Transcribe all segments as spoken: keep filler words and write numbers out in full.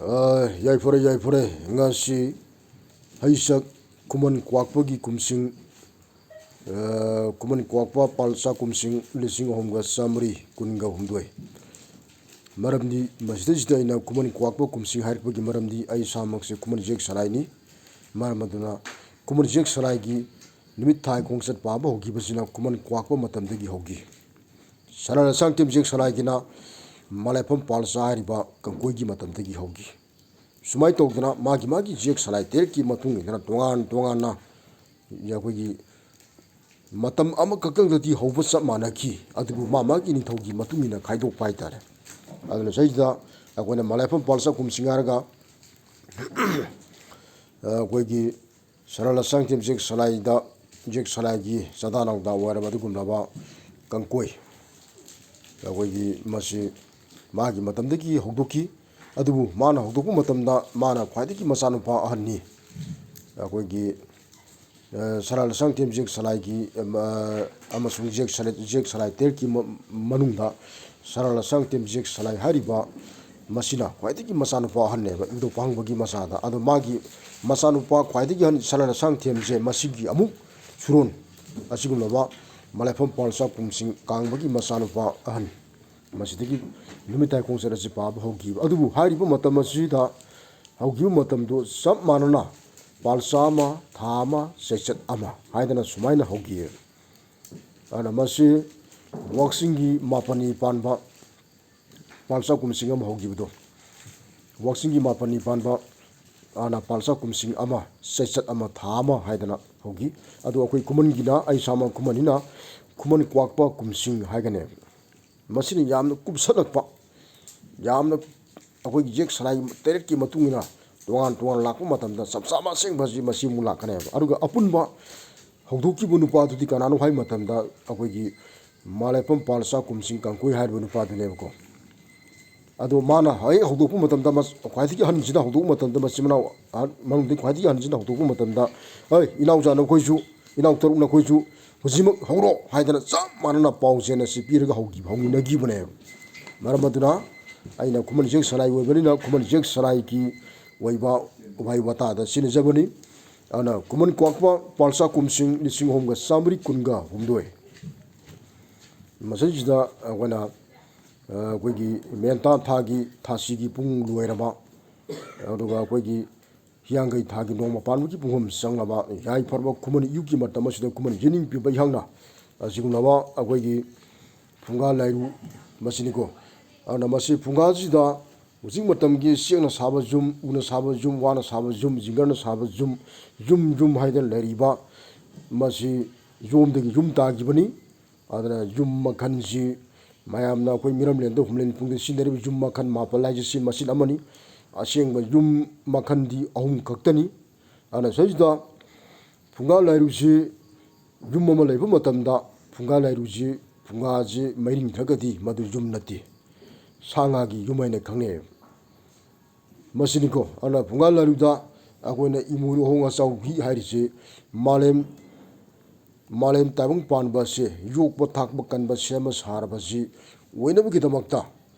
ꯑ, ꯌꯥꯏꯐꯔꯦ, ꯌꯥꯏꯐꯔꯦ꯫ ꯉꯁꯤ ꯍꯩꯁꯛ ꯈꯨꯃꯟ ꯀ꯭ꯋꯥꯛꯄꯒꯤ ꯀꯨꯝꯁꯤꯡ, ꯑ, ꯈꯨꯃꯟ ꯀ꯭ꯋꯥꯛꯄ ꯄꯥꯜꯆꯥ ꯀꯨꯝꯁꯤꯡ ꯂꯤꯁꯤꯡ ꯑꯍꯨꯝꯒ ꯆꯥꯃꯔꯤ ꯀꯨꯟꯒ ꯍꯨꯝꯗꯣꯏ꯫ ꯃꯔꯝꯗꯤ ꯃꯁꯤꯗꯩꯁꯤꯗ ꯑꯩꯅ ꯈꯨꯃꯟ ꯀ꯭ꯋꯥꯛꯄ ꯀꯨꯝꯁꯤꯡ ꯍꯥꯏꯔꯛꯄꯒꯤ ꯃꯔꯝꯗꯤ ꯑꯩ ꯏꯁꯥꯃꯛꯁꯦ ꯈꯨꯃꯟ ꯖꯦꯛ ꯁꯂꯥꯏꯅꯤ꯫ ꯃꯔꯝ ꯑꯗꯨꯅ ꯈꯨꯃꯟ ꯖꯦꯛ ꯁꯂꯥꯏꯒꯤ ꯅꯨꯃꯤꯠ ꯊꯥ ꯈꯣꯡꯆꯠ ꯄꯥꯕ ꯍꯧꯈꯤꯕꯁꯤꯅ ꯈꯨꯃꯟ ꯀ꯭ꯋꯥꯛꯄ ꯃꯇꯝꯗꯒꯤ ꯍꯧꯈꯤ꯫ ꯁꯅꯥ ꯂꯩꯁꯥꯡꯊꯦꯝ ꯖꯦꯛ ꯁꯂꯥꯏꯒꯤꯅ ꯃꯂꯥꯏꯐꯝ ꯄꯥꯜꯆꯥ ꯍꯥꯏꯔꯤꯕ ꯀꯥꯡꯀꯣꯏꯒꯤ ꯃꯇꯝꯗꯒꯤ ꯍꯧꯈꯤ꯫ ꯁꯨꯃꯥꯏꯅ ꯇꯧꯗꯅ ꯃꯥꯒꯤ ꯃꯥꯒꯤ ꯖꯦꯛ ꯁꯂꯥꯏ ꯇꯔꯦꯠꯀꯤ ꯃꯇꯨꯡ ꯏꯟꯅ ꯇꯣꯉꯥꯟ ꯇꯣꯉꯥꯟꯅ ꯑꯩꯈꯣꯏꯒꯤ ꯃꯇꯝ ꯑꯃꯈꯛꯇꯪꯗꯗꯤ ꯍꯧꯕ ꯆꯞ ꯃꯥꯟꯅꯈꯤ, ꯑꯗꯨꯕꯨ ꯃꯥ ꯃꯥꯒꯤ ꯅꯤꯡꯊꯧꯒꯤ ꯃꯇꯨꯡ ꯏꯟꯅ ꯈꯥꯏꯗꯣꯛꯄ ꯍꯥꯏꯇꯥꯔꯦ꯫ ꯑꯗꯨꯅ ꯁꯤꯗꯩꯁꯤꯗ ꯑꯩꯈꯣꯏꯅ ꯃꯂꯥꯏꯐꯝ ꯄꯥꯜꯆꯥ ꯀꯨꯝꯁꯤꯡ ꯍꯥꯏꯔꯒ ꯑꯩꯈꯣꯏꯒꯤ ꯁꯅꯥ ꯂꯩꯁꯥꯡꯊꯦꯝ ꯖꯦꯛ ꯁꯂꯥꯏꯗ, ꯖꯦꯛ ꯁꯂꯥꯏꯒꯤ ꯆꯥꯗꯥ ꯅꯥꯎꯗꯥ ꯑꯣꯏꯔꯕ ꯑꯗꯨꯒꯨꯝꯂꯕ ꯀꯥꯡꯀꯣꯏ, ꯑꯩꯈꯣꯏꯒꯤ ꯃꯁꯤ ꯃꯥꯒꯤ ꯃꯇꯝꯗꯒꯤ ꯍꯧꯗꯣꯛꯈꯤ꯫ ꯑꯗꯨꯕꯨ ꯃꯥꯅ ꯍꯧꯗꯣꯛꯄ ꯃꯇꯝꯗ ꯃꯥꯅ ꯈ꯭ꯋꯥꯏꯗꯒꯤ ꯃꯆꯥꯅꯨꯄꯥ ꯑꯍꯟꯅꯤ꯫ ꯑꯩꯈꯣꯏꯒꯤ, ꯑ, ꯁꯅꯥ ꯂꯩꯁꯥꯡꯊꯦꯝ ꯖꯦꯛ ꯁꯂꯥꯏꯒꯤ, ꯑ, ꯑꯃꯁꯨꯡ ꯖꯦꯛ ꯁꯂꯥꯏ, ꯖꯦꯛ ꯁꯂꯥꯏ ꯇꯔꯦꯠꯀꯤ ꯃ-, ꯃꯅꯨꯡꯗ ꯁꯅꯥ ꯂꯩꯁꯥꯡꯊꯦꯝ ꯖꯦꯛ ꯁꯂꯥꯏ ꯍꯥꯏꯔꯤꯕ ꯃꯁꯤꯅ ꯈ꯭ꯋꯥꯏꯗꯒꯤ ꯃꯆꯥꯅꯨꯄꯥ ꯑꯍꯟꯅꯦꯕ, ꯏꯕꯨꯙꯧ ꯄꯥꯡꯕꯒꯤ ꯃꯆꯥꯗ꯫ ꯑꯗꯣ ꯃꯥꯒꯤ ꯃꯆꯥꯅꯨꯄꯥ ꯈ꯭ꯋꯥꯏꯗꯒꯤ ꯑꯍꯟ ꯁꯅꯥ ꯂꯩꯁꯥꯡꯊꯦꯝꯁꯦ ꯃꯁꯤꯒꯤ ꯑꯃꯨꯛ ꯁꯨꯔꯣꯟ ꯑꯁꯤꯒꯨꯝꯂꯕ ꯃꯂꯥꯏꯐꯝ ꯄꯥꯜꯆꯥ ꯀꯨꯝꯁꯤꯡ ꯀꯥꯡꯕꯒꯤ ꯃꯆꯥꯅꯨꯄꯥ ꯑꯍꯟ꯫ ꯃꯁꯤꯗꯒꯤ ꯅꯨꯃꯤꯠ ꯊꯥ ꯈꯣꯡꯆꯠ ꯑꯁꯤ ꯄꯥꯕ ꯍꯧꯈꯤꯕ꯫ ꯑꯗꯨꯕꯨ ꯍꯥꯏꯔꯤꯕ ꯃꯇꯝ ꯑꯁꯤꯗ ꯍꯧꯈꯤꯕ ꯃꯇꯝꯗꯨ ꯆꯞ ꯃꯥꯟꯅꯅ ꯄꯥꯜꯆꯥ ꯑꯃ, ꯊꯥ ꯑꯃ, ꯆꯩꯆꯠ ꯑꯃ ꯍꯥꯏꯗꯅ ꯁꯨꯃꯥꯏꯅ ꯍꯧꯈꯤ꯫ ꯑꯗꯨꯅ ꯃꯁꯤ ꯋꯥꯛꯆꯤꯡꯒꯤ ꯃꯥꯄꯜꯅꯤ ꯄꯥꯟꯕ ꯄꯥꯜꯆꯥ ꯀꯨꯝꯁꯤꯡ ꯑꯃ ꯍꯧꯈꯤꯕꯗꯣ, ꯋꯥꯛꯆꯤꯡꯒꯤ ꯃꯥꯄꯜꯅꯤ ꯄꯥꯟꯕ ꯑꯅ ꯄꯥꯜꯆꯥ ꯀꯨꯝꯁꯤꯡ ꯑꯃ, ꯆꯩꯆꯠ ꯑꯃ, ꯊꯥ ꯑꯃ ꯍꯥꯏꯗꯅ ꯍꯧꯈꯤ꯫ ꯑꯗꯣ ꯑꯩꯈꯣꯏ ꯈꯨꯃꯟꯒꯤꯅ, ꯑꯩ ꯏꯁꯥꯃꯛ ꯈꯨꯃꯟꯅꯤꯅ, ꯈꯨꯃꯟ ꯀ꯭ꯋꯥꯛꯄ ꯀꯨꯝꯁꯤꯡ ꯍꯥꯏꯒꯅꯦꯕ꯫ ꯃꯁꯤꯅ ꯌꯥꯝꯅ ꯀꯨꯞꯁꯜꯂꯛꯄ, ꯌꯥꯝꯅ ꯑꯩꯈꯣꯏꯒꯤ ꯖꯦꯛ ꯁꯂꯥꯏ ꯇꯔꯦꯠꯀꯤ ꯃꯇꯨꯡ ꯏꯟꯅ ꯇꯣꯉꯥꯟ ꯇꯣꯉꯥꯟ ꯂꯥꯛꯄ ꯃꯇꯝꯗ ꯆꯞ ꯆꯥꯕ ꯑꯁꯦꯡꯕꯁꯤ ꯃꯁꯤ ꯑꯃꯨꯛ ꯂꯥꯛꯀꯅꯦꯕ꯫ ꯑꯗꯨꯒ ꯑꯄꯨꯟꯕ ꯍꯧꯗꯣꯛꯈꯤꯕ ꯅꯨꯄꯥꯗꯨꯗꯤ ꯀꯅꯥꯅꯣ ꯍꯥꯏꯕ ꯃꯇꯝꯗ ꯑꯩꯈꯣꯏꯒꯤ ꯃꯂꯥꯏꯐꯝ ꯄꯥꯜꯆꯥ ꯀꯨꯝꯁꯤꯡ ꯀꯥꯡꯀꯣꯏ ꯍꯥꯏꯔꯤꯕ ꯅꯨꯄꯥꯗꯨꯅꯦꯕꯀꯣ꯫ ꯑꯗꯣ ꯃꯥꯅ ꯍꯦꯛ ꯍꯧꯗꯣꯛꯄ ꯃꯇꯝꯗ, ꯃꯁ-, ꯈ꯭ꯋꯥꯏꯗꯒꯤ ꯑꯍꯟꯁꯤꯅ ꯍꯧꯗꯣꯛꯄ ꯃꯇꯝꯗ, ꯃꯆꯤꯟ ꯃꯅꯥꯎ ꯑꯍꯟ ꯃꯅꯨꯡꯗꯒꯤ ꯈ꯭ꯋꯥꯏꯗꯒꯤ ꯑꯍꯟꯁꯤꯅ ꯍꯧꯗꯣꯛꯄ ꯃꯇꯝꯗ, "ꯑꯩ ꯏꯅꯥꯎꯆꯥ ꯅꯈꯣꯏꯁꯨ, ꯏꯅꯥꯎ ꯇꯔꯨꯛ ꯅꯈꯣꯏꯁꯨ ꯍꯧꯖꯤꯛꯃꯛ ꯍꯧꯔꯣ" ꯍꯥꯏꯗꯅ ꯆꯞ ꯃꯥꯟꯅꯅ ꯄꯥꯎꯖꯦꯜ ꯑꯁꯤ ꯄꯤꯔꯒ ꯍꯧꯈꯤꯕ, ꯍꯧꯃꯤꯟꯅꯈꯤꯕꯅꯦꯕ꯫ ꯃꯔꯝ ꯑꯗꯨꯅ ꯑꯩꯅ ꯈꯨꯃꯟ ꯖꯦꯛ ꯁꯂꯥꯏ ꯑꯣꯏꯕꯅꯤꯅ ꯈꯨꯃꯟ ꯖꯦꯛ ꯁꯂꯥꯏꯒꯤ ꯑꯣꯏꯕ ꯋꯥꯍꯩ ꯋꯥꯇꯥꯗ ꯁꯤꯖꯤꯟꯅꯖꯕꯅꯤ꯫ ꯑꯗꯨꯅ ꯈꯨꯃꯟ ꯀ꯭ꯋꯥꯛꯄ ꯄꯥꯜꯁꯥ ꯀꯨꯝꯁꯤꯡ ꯂꯤꯁꯤꯡ ꯑꯍꯨꯝꯒ ꯆꯥꯃꯔꯤ ꯀꯨꯟꯒ ꯍꯨꯝꯗꯣꯏ꯫ ꯃꯁꯤꯁꯤꯗ ꯑꯩꯈꯣꯏꯅ, ꯑ, ꯑꯩꯈꯣꯏꯒꯤ ꯃꯦꯟꯇꯥ ꯊꯥꯒꯤ ꯊꯥꯁꯤꯒꯤ ꯄꯨꯡ ꯂꯣꯏꯔꯕ, ꯑꯗꯨꯒ ꯑꯩꯈꯣꯏꯒꯤ ꯍꯤꯌꯥꯡꯒꯩ ꯊꯥꯒꯤ ꯅꯣꯡꯃ ꯄꯥꯟꯕꯒꯤ ꯄꯨꯡꯐꯝ ꯆꯪꯂꯕ ꯌꯥꯏꯐꯔꯕ ꯈꯨꯃꯟ ꯏꯌꯨꯀꯤ ꯃꯇꯝ ꯑꯁꯤꯗ ꯈꯨꯃꯟ ꯌꯦꯅꯤꯡ ꯄꯤꯕ ꯏꯍꯥꯛꯅ ꯑꯁꯤꯒꯨꯝꯂꯕ ꯑꯩꯈꯣꯏꯒꯤ ꯐꯨꯡꯒꯥ ꯂꯥꯏꯔꯨ ꯃꯁꯤꯅꯤꯀꯣ꯫ ꯑꯗꯨꯅ ꯃꯁꯤ ꯐꯨꯡꯒꯥꯁꯤꯗ ꯍꯧꯖꯤꯛ ꯃꯇꯝꯒꯤ ꯆꯦꯛꯅ ꯁꯥꯕ ꯌꯨꯝ, ꯎꯅ ꯁꯥꯕ ꯌꯨꯝ, ꯋꯥꯅ ꯁꯥꯕ ꯌꯨꯝ, ꯖꯤꯡꯒꯔꯅ ꯁꯥꯕ ꯌꯨꯝ, ꯌꯨꯝ ꯌꯨꯝ ꯍꯥꯏꯗꯅ ꯂꯩꯔꯤꯕ ꯃꯁꯤ ꯌꯣꯝꯗꯒꯤ ꯌꯨꯝ ꯇꯥꯈꯤꯕꯅꯤ꯫ ꯑꯗꯨꯅ ꯌꯨꯝ ꯃꯈꯜꯁꯤ ꯃꯌꯥꯝꯅ ꯑꯩꯈꯣꯏ ꯃꯤꯔꯝꯂꯦꯟꯗ ꯍꯨꯝꯂꯦꯟ ꯄꯨꯡꯗ ꯁꯤꯖꯤꯟꯅꯔꯤꯕ ꯌꯨꯝ ꯃꯈꯜ ꯃꯥꯄꯜ ꯍꯥꯏꯁꯦ ꯁꯤ ꯃꯁꯤꯡ ꯑꯃꯅꯤ꯫ ꯑꯁꯦꯡꯕ ꯌꯨꯝ ꯃꯈꯜꯗꯤ ꯑꯍꯨꯝ ꯈꯛꯇꯅꯤ꯫ ꯑꯗꯨꯅ ꯁꯤꯗꯩꯁꯤꯗ ꯐꯨꯡꯒꯥ ꯂꯥꯏꯔꯨꯁꯤ ꯌꯨꯝ ꯑꯃ ꯂꯩꯕ ꯃꯇꯝꯗ ꯐꯨꯡꯒꯥ ꯂꯥꯏꯔꯨꯁꯤ, ꯐꯨꯡꯒꯥꯁꯤ ꯃꯩꯔꯤꯡꯗ꯭ꯔꯒꯗꯤ ꯃꯗꯨ ꯌꯨꯝ ꯅꯠꯇꯦ, ꯁꯥ ꯉꯥꯒꯤ ꯌꯨꯝ ꯍꯥꯏꯅ ꯈꯪꯅꯩ꯫ ꯃꯁꯤꯅꯤꯀꯣ꯫ ꯑꯗꯨꯅ ꯐꯨꯡꯒꯥ ꯂꯥꯏꯔꯨꯗ ꯑꯩꯈꯣꯏꯅ ꯏꯃꯣꯏꯅꯨ ꯑꯍꯣꯡ ꯑꯆꯥꯎꯕꯤ ꯍꯥꯏꯔꯤꯁꯤ ꯃꯥꯂꯦꯝ, ꯃꯥꯂꯦꯝ ꯇꯥꯏꯕꯪ ꯄꯥꯟꯕ ꯑꯁꯦ ꯌꯣꯛꯄ ꯊꯥꯛꯄ ꯀꯟꯕ ꯁꯦꯝꯕ ꯁꯥꯔꯕꯁꯤ ꯑꯣꯏꯅꯕꯒꯤꯗꯃꯛꯇ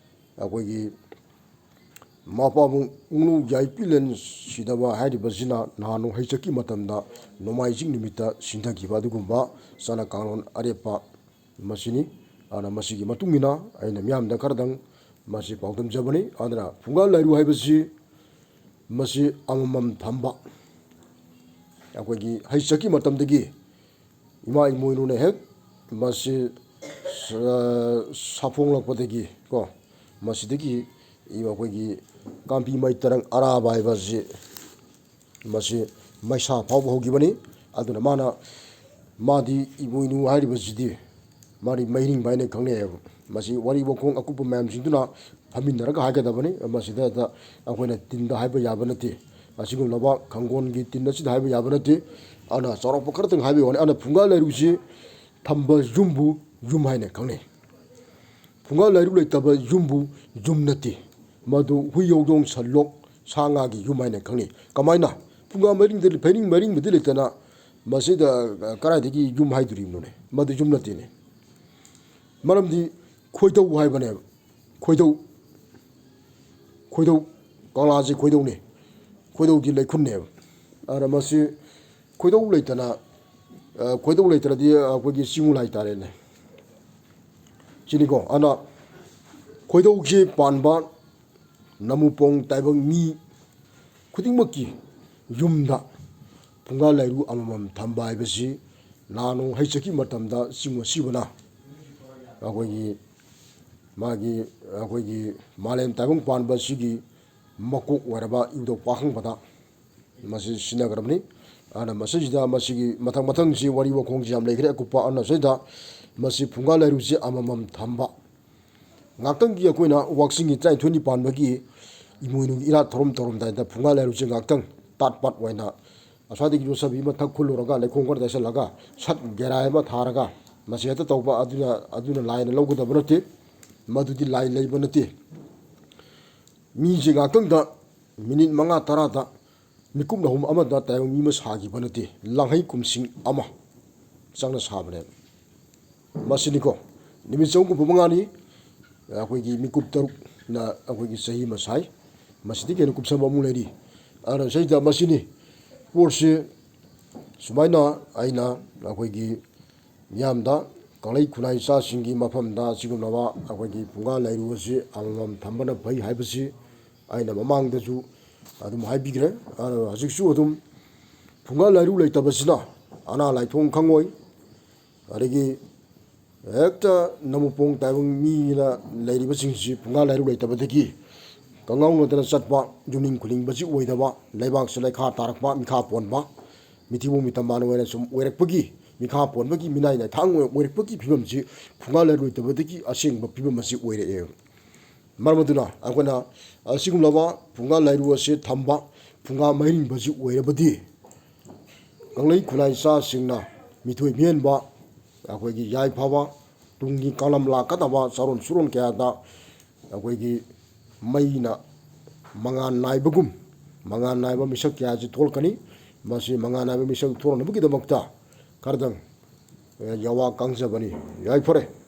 ꯑꯩꯈꯣꯏꯒꯤ ꯃꯄꯥꯕꯨꯡ ꯎꯡꯂꯨ ꯌꯥꯏꯄꯤꯂꯦꯟ ꯁꯤꯗꯕ ꯍꯥꯏꯔꯤꯕꯁꯤꯅ ꯅꯍꯥꯟ ꯍꯩꯆꯛꯀꯤ ꯃꯇꯝꯗ ꯅꯣꯡꯃꯥꯏꯖꯤꯡ ꯅꯨꯃꯤꯠꯇ ꯁꯤꯟꯊꯈꯤꯕ ꯑꯗꯨꯒꯨꯝꯕ ꯆꯠꯅ ꯀꯥꯡꯂꯣꯟ ꯑꯔꯦꯞꯄ ꯃꯁꯤꯅꯤ꯫ ꯑꯗꯨꯅ ꯃꯁꯤꯒꯤ ꯃꯇꯨꯡ ꯏꯟꯅ ꯑꯩꯅ ꯃꯤꯌꯥꯝꯗ ꯈꯔꯗꯪ ꯃꯁꯤ ꯄꯥꯎꯗꯝꯖꯕꯅꯤ꯫ ꯑꯗꯨꯅ ꯐꯨꯡꯒꯥ ꯂꯥꯏꯔꯨ ꯍꯥꯏꯕꯁꯤ ꯃꯁꯤ ꯑꯃꯃꯝ ꯊꯝꯕ, ꯑꯩꯈꯣꯏꯒꯤ ꯍꯩꯆꯛꯀꯤ ꯃꯇꯝꯗꯒꯤ ꯏꯃꯥ ꯏꯃꯣꯏꯅꯨꯅ ꯍꯦꯛ ꯃꯁꯤ ꯁ-, ꯁꯥꯐꯣꯡꯂꯛꯄꯗꯒꯤ ꯀꯣ, ꯃꯁꯤꯗꯒꯤ ꯑꯩꯈꯣꯏꯒꯤ ꯀꯥꯝꯄꯤ ꯃꯩ ꯇꯔꯪ ꯑꯔꯥꯕ ꯍꯥꯏꯕ ꯑꯁꯤ ꯃꯁꯤ ꯃꯩꯁꯥ ꯐꯥꯎꯕ ꯍꯧꯈꯤꯕꯅꯤ꯫ ꯑꯗꯨꯅ ꯃꯥꯅ, ꯃꯥꯗꯤ ꯏꯃꯣꯏꯅꯨ ꯍꯥꯏꯔꯤꯕꯁꯤꯗꯤ ꯃꯥꯗꯤ ꯃꯩꯔꯤꯡꯕ ꯍꯥꯏꯅ ꯈꯪꯅꯩ ꯍꯥꯏꯕ꯫ ꯃꯁꯤ ꯋꯥꯔꯤ ꯋꯥꯈꯣꯡ ꯑꯀꯨꯞꯄ ꯃꯌꯥꯝꯁꯤꯡꯗꯨꯅ ꯐꯝꯃꯤꯟꯅꯔꯒ ꯍꯥꯏꯒꯗꯕꯅꯤ꯫ ꯃꯁꯤꯗ ꯑꯩꯈꯣꯏꯅ ꯇꯤꯟꯗ ꯍꯥꯏꯕ ꯌꯥꯕ ꯅꯠꯇꯦ꯫ ꯑꯁꯤꯒꯨꯝꯂꯕ ꯈꯪꯒꯣꯟꯒꯤ ꯇꯤꯟ ꯑꯁꯤꯗ ꯍꯥꯏꯕ ꯌꯥꯕ ꯅꯠꯇꯦ꯫ ꯑꯗꯨꯅ ꯆꯥꯎꯔꯥꯛꯄ ꯈꯔꯇꯪ ꯍꯥꯏꯕꯒꯤ ꯋꯥꯅꯤ꯫ ꯑꯗꯨꯅ ꯐꯨꯡꯒꯥ ꯂꯥꯏꯔꯨꯁꯤ ꯊꯝꯕ ꯌꯨꯝꯕꯨ ꯌꯨꯝ ꯍꯥꯏꯅ ꯈꯪꯅꯩ꯫ ꯐꯨꯡꯒꯥ ꯂꯥꯏꯔꯨ ꯂꯩꯇꯕ ꯌꯨꯝꯕꯨ ꯌꯨꯝ ꯅꯠꯇꯦ꯫ ꯃꯗꯨ ꯍꯨꯏ ꯍꯧꯗꯣꯡ ꯁꯟ ꯂꯣꯛ ꯁꯥ ꯉꯥꯒꯤ ꯌꯨꯝ ꯍꯥꯏꯅ ꯈꯪꯅꯩ꯫ ꯀꯃꯥꯏꯅ? ꯐꯨꯡꯒꯥ ꯃꯔꯤꯡꯗ, ꯐꯩꯔꯤꯡ ꯃꯔꯤꯡꯕꯗꯤ ꯂꯩꯇꯅ ꯃꯁꯤꯗ ꯀꯗꯥꯏꯗꯒꯤ ꯌꯨꯝ ꯍꯥꯏꯗꯣꯔꯤꯕꯅꯣꯅꯦ? ꯃꯗꯨ ꯌꯨꯝ ꯅꯠꯇꯦꯅꯦ꯫ ꯃꯔꯝꯗꯤ ꯈꯣꯏꯗꯧ ꯍꯥꯏꯕꯅꯦꯕ꯫ ꯈꯣꯏꯗꯧ꯫ ꯈꯣꯏꯗꯧ, ꯀꯪꯂꯥꯁꯤ ꯈꯣꯏꯗꯧꯅꯤ, ꯈꯣꯏꯗꯧꯗꯤ ꯂꯩꯈꯨꯟꯅꯦꯕ꯫ ꯑꯗꯨꯅ ꯃꯁꯤ ꯈꯣꯏꯗꯧ ꯂꯩꯇꯅ, ꯑ, ꯈꯣꯏꯗꯧ ꯂꯩꯇ꯭ꯔꯗꯤ ꯑꯩꯈꯣꯏꯒꯤ ꯆꯤꯡꯉꯨ ꯍꯥꯏꯇꯥꯔꯦꯅꯦ꯫ ꯁꯤꯅꯤꯀꯣ꯫ ꯑꯗꯨꯅ ꯈꯣꯏꯗꯧꯁꯤ ꯄꯥꯟꯕ ꯅꯃꯨꯄꯣꯡ ꯇꯥꯏꯕꯪ ꯃꯤ ꯈꯨꯗꯤꯡꯃꯛꯀꯤ ꯌꯨꯝꯗ ꯐꯨꯡꯒꯥ ꯂꯥꯏꯔꯨ ꯑꯃꯃꯝ ꯊꯝꯕ ꯍꯥꯏꯕꯁꯤ ꯅꯍꯥꯟ ꯅꯣꯡ ꯍꯩ ꯆꯠꯈꯤꯕ ꯃꯇꯝꯗ ꯆꯤꯡ ꯑꯁꯤꯕꯅ ꯑꯩꯈꯣꯏꯒꯤ ꯃꯥꯒꯤ, ꯑꯩꯈꯣꯏꯒꯤ ꯃꯥꯂꯦꯝ ꯇꯥꯏꯕꯪ ꯄꯥꯟꯕ ꯑꯁꯤꯒꯤ ꯃꯀꯣꯛ ꯑꯣꯏꯔꯕ ꯏꯕꯨꯙꯧ ꯄꯥꯈꯪꯕꯗ ꯃꯁꯤ ꯁꯤꯟꯅꯈ꯭ꯔꯕꯅꯤ꯫ ꯑꯗꯨꯅ ꯃꯁꯤꯁꯤꯗ ꯃꯁꯤꯒꯤ ꯃꯊꯪ ꯃꯊꯪꯁꯤ ꯋꯥꯔꯤ ꯋꯥꯈꯣꯡꯁꯤ ꯌꯥꯝ ꯂꯩꯈ꯭ꯔꯦ ꯑꯀꯨꯞꯄ꯫ ꯑꯗꯨꯅ ꯁꯤꯗ ꯃꯁꯤ ꯐꯨꯡꯒꯥ ꯂꯥꯏꯔꯨꯁꯤ ꯑꯃꯃꯝ ꯊꯝꯕ, ꯉꯥꯛꯇꯪꯒꯤ ꯑꯩꯈꯣꯏꯅ ꯋꯥꯛꯆꯤꯡꯒꯤ ꯇꯔꯥꯅꯤꯊꯣꯏꯅꯤ ꯄꯥꯟꯕꯒꯤ ꯏꯃꯣꯏꯅꯨꯒꯤ ꯏꯔꯥꯠ ꯊꯧꯔꯝ ꯇꯧꯔꯝꯗꯥꯏꯗ ꯐꯨꯡꯒꯥ ꯂꯥꯏꯔꯨꯁꯤ ꯉꯥꯛꯇꯪ ꯇꯥꯠ ꯄꯥꯠ ꯑꯣꯏꯅ ꯑꯁ꯭ꯋꯥꯏꯗꯒꯤ ꯌꯣꯠꯁꯕꯤ ꯑꯃ ꯊꯛ ꯈꯨꯜꯂꯨꯔꯒ ꯂꯩꯈꯣꯝ ꯈꯔ ꯇꯩꯁꯜꯂꯒ ꯁꯠ ꯒꯦꯔꯥꯏ ꯑꯃ ꯊꯥꯔꯒ ꯃꯁꯤ ꯍꯦꯛꯇ ꯇꯧꯕ, ꯑꯗꯨꯅ, ꯑꯗꯨꯅ ꯂꯥꯏꯅ ꯂꯧꯒꯗꯕ ꯅꯠꯇꯦ꯫ ꯃꯗꯨꯗꯤ ꯂꯥꯏ ꯂꯩꯕ ꯅꯠꯇꯦ꯫ ꯃꯤꯁꯦ ꯉꯥꯛꯇꯪꯗ ꯃꯤꯅꯤꯠ ꯃꯉꯥ ꯇꯔꯥꯗ ꯃꯤꯀꯨꯞ ꯅꯍꯨꯝ ꯑꯃꯗ ꯇꯥꯏꯕꯪ ꯃꯤ ꯑꯃ ꯁꯥꯈꯤꯕ ꯅꯠꯇꯦ, ꯂꯥꯡꯍꯩ ꯀꯨꯝꯁꯤꯡ ꯑꯃ ꯆꯪꯅ ꯁꯥꯕꯅꯦꯕ꯫ ꯃꯁꯤꯅꯤꯀꯣ, ꯅꯨꯃꯤꯠ ꯆꯍꯨꯝ ꯀꯨꯟꯊ꯭ꯔꯥ ꯃꯉꯥꯅꯤ, ꯑꯩꯈꯣꯏꯒꯤ ꯃꯤꯀꯨꯞ ꯇꯔꯨꯛꯅ ꯑꯩꯈꯣꯏꯒꯤ ꯆꯍꯤ ꯑꯃ ꯁꯥꯏ꯫ ꯃꯁꯤꯗꯤ ꯀꯩꯅꯣ ꯀꯨꯞꯁꯟꯕ ꯑꯃꯨꯛ ꯂꯩꯔꯤ꯫ ꯑꯗꯨꯅ ꯁꯤꯗ ꯃꯁꯤꯅꯤ ꯄꯣꯠꯁꯤ ꯁꯨꯃꯥꯏꯅ ꯑꯩꯅ ꯑꯩꯈꯣꯏꯒꯤ ꯃꯤꯌꯥꯝꯗ ꯀꯪꯂꯩ ꯈꯨꯟꯅꯥꯏ ꯏꯆꯥꯁꯤꯡꯒꯤ ꯃꯐꯝꯗ ꯑꯁꯤꯒꯨꯝꯂꯕ ꯑꯩꯈꯣꯏꯒꯤ ꯐꯨꯡꯒꯥ ꯂꯥꯏꯔꯨ ꯑꯁꯤ ꯑꯃꯃꯝ ꯊꯝꯕꯅ ꯐꯩ ꯍꯥꯏꯕꯁꯤ ꯑꯩꯅ ꯃꯃꯥꯡꯗꯁꯨ ꯑꯗꯨꯝ ꯍꯥꯏꯕꯤꯈ꯭ꯔꯦ꯫ ꯑꯗꯨꯅ ꯍꯧꯖꯤꯛꯁꯨ ꯑꯗꯨꯝ ꯐꯨꯡꯒꯥ ꯂꯥꯏꯔꯨ ꯂꯩꯇꯕꯁꯤꯅ ꯑꯅꯥ ꯂꯥꯏꯊꯣꯡ ꯈꯪꯉꯣꯏ, ꯑꯗꯒꯤ ꯍꯦꯛꯇ ꯅꯃꯨꯄꯣꯡ ꯇꯥꯏꯕꯪ ꯃꯤꯅ ꯂꯩꯔꯤꯕꯁꯤꯡꯁꯤ ꯐꯨꯡꯒꯥ ꯂꯥꯏꯔꯨ ꯂꯩꯇꯕꯗꯒꯤ ꯀꯪꯉꯥꯎꯅꯗꯅ ꯆꯠꯄ, ꯌꯨꯝꯅꯤꯡ ꯈꯨꯅꯤꯡꯕꯁꯤ ꯑꯣꯏꯗꯕ, ꯂꯩꯕꯥꯛꯁꯤ ꯂꯩꯈꯥ ꯇꯥꯔꯛꯄ, ꯃꯤꯈꯥ ꯄꯣꯟꯕ, ꯃꯤꯊꯤꯕꯣꯡ ꯃꯤꯇꯝꯕꯥꯟ ꯑꯣꯏꯅ ꯁꯨꯝ ꯑꯣꯏꯔꯛꯄꯒꯤ, ꯃꯤꯈꯥ ꯄꯣꯟꯕꯒꯤ, ꯃꯤꯅꯥꯏ ꯅꯥꯏꯊꯥꯡ ꯑꯣꯏꯅ ꯑꯣꯏꯔꯛꯄꯒꯤ ꯐꯤꯕꯝꯁꯤ ꯐꯨꯡꯒꯥ ꯂꯥꯏꯔꯨ ꯂꯩꯇꯕꯗꯒꯤ ꯑꯁꯦꯡꯕ ꯐꯤꯕꯝ ꯑꯁꯤ ꯑꯣꯏꯔꯛꯑꯦꯕ꯫ ꯃꯔꯝ ꯑꯗꯨꯅ ꯑꯩꯈꯣꯏꯅ ꯑꯁꯤꯒꯨꯝꯂꯕ ꯐꯨꯡꯒꯥ ꯂꯥꯏꯔꯨ ꯑꯁꯤ ꯊꯝꯕ ꯐꯨꯡꯒꯥ ꯃꯩꯔꯤꯡꯕꯁꯤ ꯑꯣꯏꯔꯕꯗꯤ ꯀꯪꯂꯩ ꯈꯨꯟꯅꯥꯏ ꯏꯆꯥꯁꯤꯡꯅ ꯃꯤꯊꯣꯏ ꯃꯤꯍꯦꯟꯕ, ꯑꯩꯈꯣꯏꯒꯤ ꯌꯥꯏꯐꯕ, ꯇꯨꯡꯒꯤ ꯀꯥꯡꯂꯝ ꯂꯥꯛꯀꯗꯕ ꯆꯥꯔꯣꯟ ꯁꯨꯔꯣꯟ ꯀꯌꯥꯗ ꯑꯩꯈꯣꯏꯒꯤ ꯃꯩꯅ ꯃꯉꯥꯜ ꯅꯥꯏꯕꯒꯨꯝ, ꯃꯉꯥꯜ ꯅꯥꯏꯕ ꯃꯤꯁꯛ ꯀꯌꯥꯁꯤ ꯊꯣꯛꯂꯛꯀꯅꯤ꯫ ꯃꯁꯤ ꯃꯉꯥꯜ ꯅꯥꯏꯕ ꯃꯤꯁꯛ ꯊꯣꯛꯂꯛꯅꯕꯒꯤꯗꯃꯛꯇ ꯈꯔꯗꯪ, ꯑꯦ, ꯌꯥꯋꯥ ꯀꯥꯡꯖꯕꯅꯤ꯫ ꯌꯥꯏꯐꯔꯦ꯫